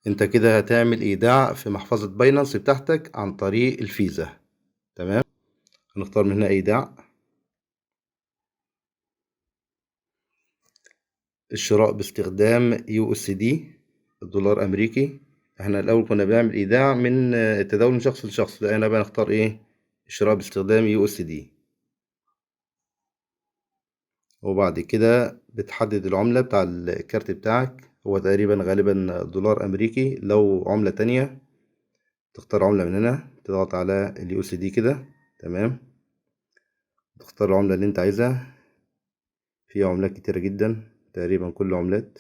انت كده هتعمل ايداع في محفظة باينانس بتاعتك عن طريق الفيزا. تمام، هنختار من هنا ايداع، الشراء باستخدام USD الدولار امريكي. احنا الاول كنا بنعمل ايداع من التداول من شخص لشخص، لا هنا بقى نختار ايه؟ الشراء باستخدام USD. وبعد كده بتحدد العملة بتاع الكارت بتاعك، هو تقريبا غالبا دولار امريكي. لو عملة تانية تختار عملة من هنا، تضغط على ال USD كده. تمام، تختار العملة اللي انت عايزها. في عملات كتيرة جدا، تقريبا كل عملات.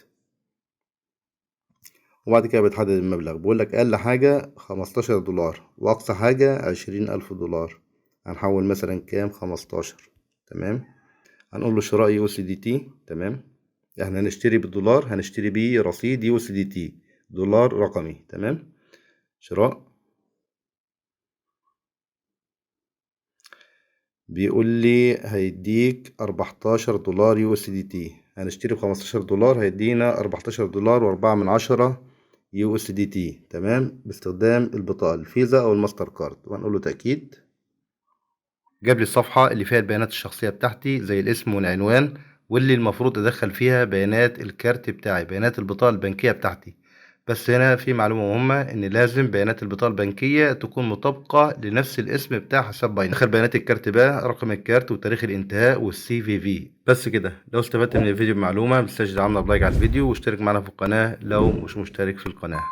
وبعد كده بتحدد المبلغ، بيقول لك اقل حاجة 15 دولار واقصى حاجة 20,000 دولار. هنحول مثلا كام؟ 15. تمام، هنقول له شراء USDT. تمام، احنا هنشتري بالدولار، هنشتري بيه رصيد USDT دولار رقمي. تمام، شراء. بيقول لي هيديك 14 دولار USDT. هنشتري بخمستاشر دولار هيدينا أربعتاشر دولار وأربعة من عشرة USDT. تمام، باستخدام البطاقة الفيزا أو الماستر كارد. وهنقول له تأكيد. جاب لي الصفحة اللي فيها البيانات الشخصية بتاعتي زي الاسم والعنوان، واللي المفروض أدخل فيها بيانات الكارت بتاعي، بيانات البطاقة البنكية بتاعتي. بس هنا في معلومة مهمة، إن لازم بيانات البطاقة البنكية تكون مطابقة لنفس الاسم بتاع حساب باينانس. دخل بيانات الكارت بقى، رقم الكارت وتاريخ الانتهاء والسي في في. بس كده. لو استفدت من الفيديو بمعلومة ما تنساش تدعمنا ب like على الفيديو، واشترك معنا في القناة لو مش مشترك في القناة.